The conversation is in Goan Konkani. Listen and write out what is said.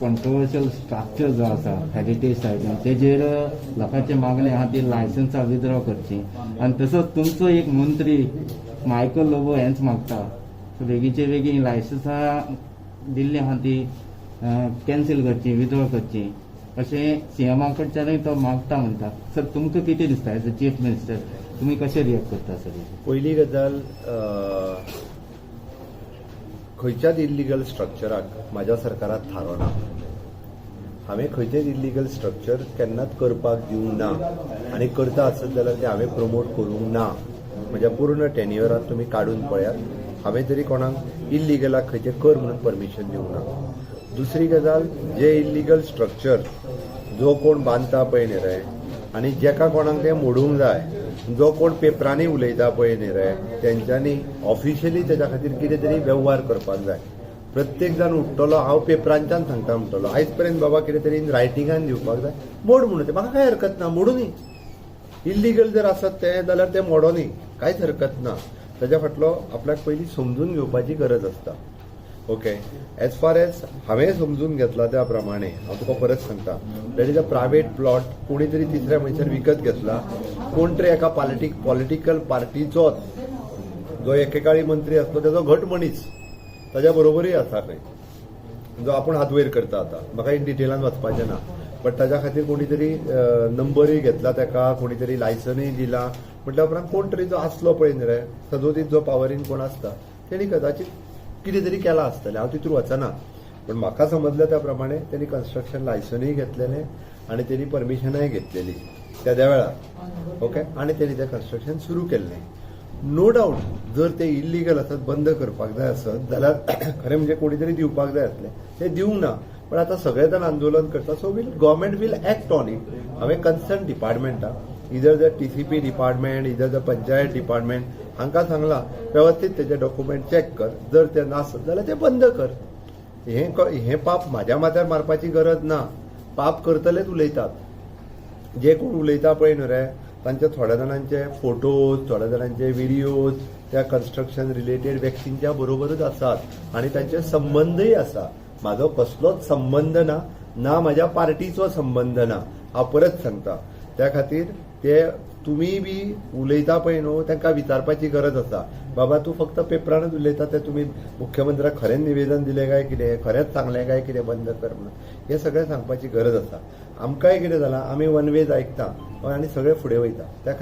कॉन्ट्रोवर्शियल स्ट्रक्चर जो आसा हेरिटेज सायटीन, तेजेर लोकांची मागणी आहा ती लायसन्सां विथड्रॉ करची आनी तसोच तुमचो एक मंत्री मायकल लोबो हेंच मागता, बेगीचे बेगीन लायसन्सां दिल्ली आहा ती कॅन्सील करची, विथड्रॉ करची, अशें सीएमा कडच्यानूय तो मागता म्हणटा. सर, तुमकां कितें दिसता? एज अ चीफ मिनिस्टर तुमी कशें रिएक्ट करता सर? पयली गजाल, खंयच्याच इल्लिगल स्ट्रक्चराक म्हाज्या सरकारात थारो ना. हांवें खंयचेच इल्लिगल स्ट्रक्चर केन्नाच करपाक दिवंक ना आनी करता आसत जाल्यार तें हांवें प्रमोट करूंक ना. म्हज्या पूर्ण टेन्युअरात तुमी काडून पळयात, हांवें तरी कोणाक इल्लिगलाक खंयचें कर म्हणून परमिशन दिवंक ना. दुसरी गजाल, जे इल्लिगल स्ट्रक्चर जो कोण बांदता पळय न्ही रे आनी जेका कोणाक तें मोडूंक जाय, जो कोण पेपरांनी उलयता पळय न्ही रे, तेंच्यांनी ऑफिशियली तेच्या खातीर कितें तरी वेव्हार करपाक जाय. प्रत्येक जाण उठ्ठलो, हांव पेपरांच्यान सांगता म्हणटलो. आयज पर्यंत बाबा कितें तरी रायटिंगान दिवपाक जाय. मोड म्हणून तें म्हाका कांय हरकत ना, मोडूनी. इल्लिगल जर आसत तें जाल्यार तें मोडोनी, कांयच हरकत ना. ताच्या फाटलो आपल्याक पयलीं समजून घेवपाची गरज आसता. ओके, एज फार एज हांवें समजून घेतला त्या प्रमाणे हांव तुका परत सांगता, that is a private plot. कोणी तरी तिसऱ्या मनशान विकत घेतला. कोण तरी एका पॉलिटिकल पार्टीचोच जो एकेकाळी मंत्री आसलो, तेजो घट मनीस ताज्या बरोबरूय आसा खंय, जो आपूण हात वयर करता. आतां म्हाका इन डिटेलान वचपाचें ना, बट ताज्या खातीर कोणी तरी नंबरूय घेतला ताका, कोणी तरी लायसनूय दिलां. म्हटल्या उपरांत कोण तरी जो आसलो पळय न्ही रे, सदोदीत जो पावरीन कोण आसता, तेणी कदाचित कितें तरी केलां आसतलें. हांव तितून वचना, पण म्हाका समजलें त्या प्रमाणे तेणी कन्स्ट्रक्शन लायसनूय घेतलेलें आनी तेणी परमिशनूय घेतलेली तेद्या वेळार. ओके, आनी तेणी तें कन्स्ट्रक्शन सुरू केल्लें. नो डाऊट, जर ते इल्लिगल आसत, बंद करपाक जाय आसत जाल्यार खरें म्हणजे कोणी तरी दिवपाक जाय आसलें, ते दिवंक ना. पण आतां सगळे जाण आंदोलन करता, so will government will act on it. हांवें concern डिपार्टमेंटाक, either the TCP department, either the panchayat department, हांकां सांगलां, वेवस्थीत तेजे डॉक्युमेंट चॅक कर, जर ते नासत जाल्यार ते बंद कर. हें पाप म्हाज्या माथ्यार मारपाची गरज ना. पाप करतलेच उलयतात. जे कोण उलयता पळय न्हू रे, तांचे थोड्या जाणांचे फोटोज, थोड्या जाणांचे व्हिडियोज त्या कन्स्ट्रक्शन रिलेटेड व्यक्तींच्या बरोबरूच आसात आनी तांचे संबंदय आसा. म्हाजो कसलोच संबंद ना, ना म्हाज्या पार्टीचो संबंद ना. हांव परत सांगता, त्या खातीर ते तुमी बी उलयता पळय न्हू, तांकां विचारपाची गरज आसा. बाबा, तूं फक्त पेपरानूच उलयता, ते तुमी मुख्यमंत्र्याक खरेंच निवेदन दिलें काय कितें, खरेंच सांगलें काय कितें बंद कर म्हणून, हें सगळें सांगपाची गरज आसा. आमकांय कितें जालां, आमी वन वेज आयकता आनी सगळे फुडें वयता त्या खातीर.